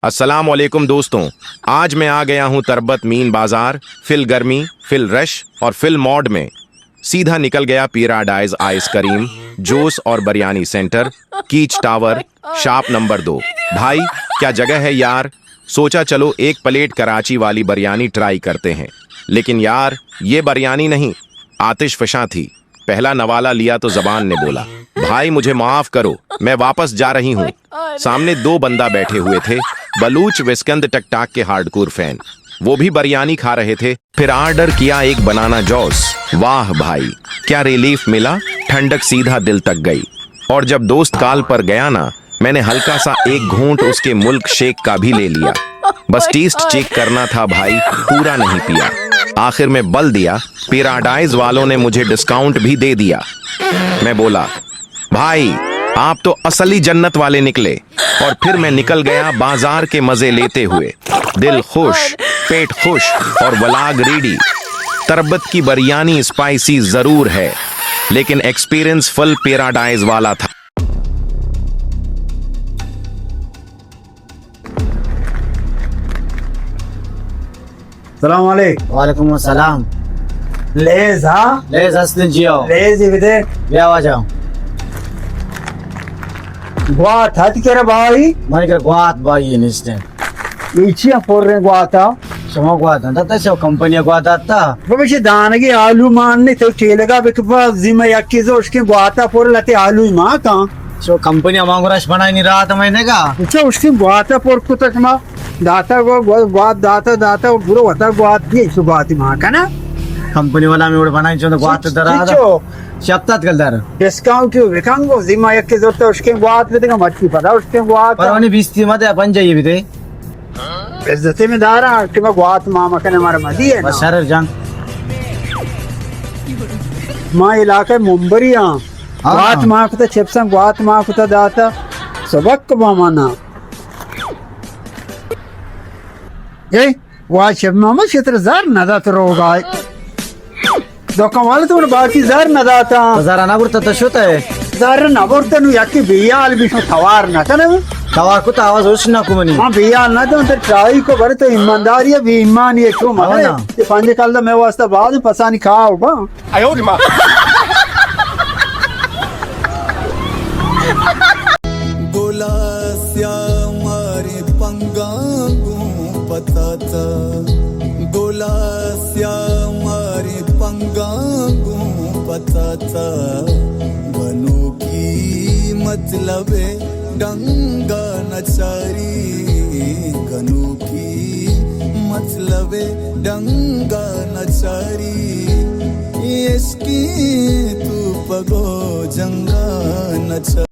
अस्सलाम वालेकुम दोस्तों, आज मैं आ गया हूँ तरबत मीन बाजार, फिल गर्मी, फिल रश और फिल मॉड में। सीधा निकल गया पैराडाइज आइसक्रीम, जूस और बिरयानी सेंटर, कीच टावर, शॉप नंबर दो। भाई, क्या जगह है यार। सोचा चलो एक प्लेट कराची वाली बिरयानी ट्राई करते हैं। लेकिन यार, ये बिरयानी नहीं, आतिश फशां थी। पहला नवाला लिया तो जबान ने बोला, भाई मुझे माफ करो, मैं वापस जा रही हूँ। सामने दो बंदा बैठे हुए थे, बलूच विस्कंद टकटाक के हार्डकोर फैन। वो भी बिरयानी खा रहे थे। फिर ऑर्डर किया एक बनाना जूस। वाह भाई, क्या रिलीफ मिला, ठंडक सीधा दिल तक गई। और जब दोस्त कॉल पर गया ना, मैंने हल्का सा एक घूंट उसके मिल्क शेक का भी ले लिया। बस टेस्ट चेक करना था भाई, पूरा नहीं पिया। आखिर में बल दिया, पैराडाइज वालों ने मुझे डिस्काउंट भी दे दिया। मैं बोला, भाई, आप तो असली जन्नत वाले निकले। और फिर मैं निकल गया बाजार के मजे लेते हुए। दिल खुश, पेट खुश और व्लॉग रेडी। तरबत की बिरयानी स्पाइसी जरूर है, लेकिन एक्सपीरियंस फुल पैराडाइज वाला था। سلام علیک۔ وعلیکم السلام۔ لیز ہا؟ لیز ہستن جی ہو۔ لیز ہی بدے۔ بیا واجہ۔ گوات ہت کرا بھائی؟ من کرا گوات بھائی نیستن۔ ایچی ہم پر رہے گواتا؟ شما گوات داتا، شما کمپنی گوات داتا؟ بابا چہ دانگی آلو مان نے تو ٹیلگا بکپا زیما یکی زوش کے گواتا پر لتے آلو ما کان۔ شو کمپنی ہما گراش بنائی نی رات میں نگا۔ اچھا، اس کی گواتا پر کتک ما۔ داتا گو-، گو-، گوات داتا، داتا، برو وتا گوات دی، ایشو گواتی ما کنا۔ کمپنی والا میں وڑ بنائی چون گوات چچ-، درا دا۔ چچو۔ شپتات کل در۔ ڈسکاؤنٹ یو بکن گو، زیما یک کے زرتا اشکیں گوات بدگا، مرچی پدا اشکیں گوات۔ پروانی بیستی مدے، پنجائی بدے۔ عزتی میں دارا، کہ ما گوات ما مکنے مارا مدی ہے نا۔ بس شرر جان۔ ما علاقہ ممبری ہاں۔ ہاں۔ گوات ما کتا چپساں، گوات ما کتا داتا۔ سبق با مانا۔ اے، واہ شب محمد شتر زر نہ دات روگا۔ دکان والے تو باقی زر نہ داتا۔ تو زر نہ برتا تو شتا ہے۔ زر نہ برتا نو یکی بیال بھی شو توار نہ کنے۔ توار کو تو آواز ہوش نہ کو منی۔ ہاں، بیال نہ دو، تو ٹرائی کو بڑے تو ایمانداری ہے، بے ایمانی ہے، چو ہاں منے۔ نا۔ یہ پنج کال دا میں واسطہ بعد پسانی کھاؤ با۔ گولا سیاہ مارے پنگاں گوں پتاتا، گولا سیاہ مارے پنگاں گوں پتاتا، گنوکی مطلب ڈنگا نچاری، گنوکی مطلب ڈنگا نچاری، عشقی تو پگو جنگا نچاری۔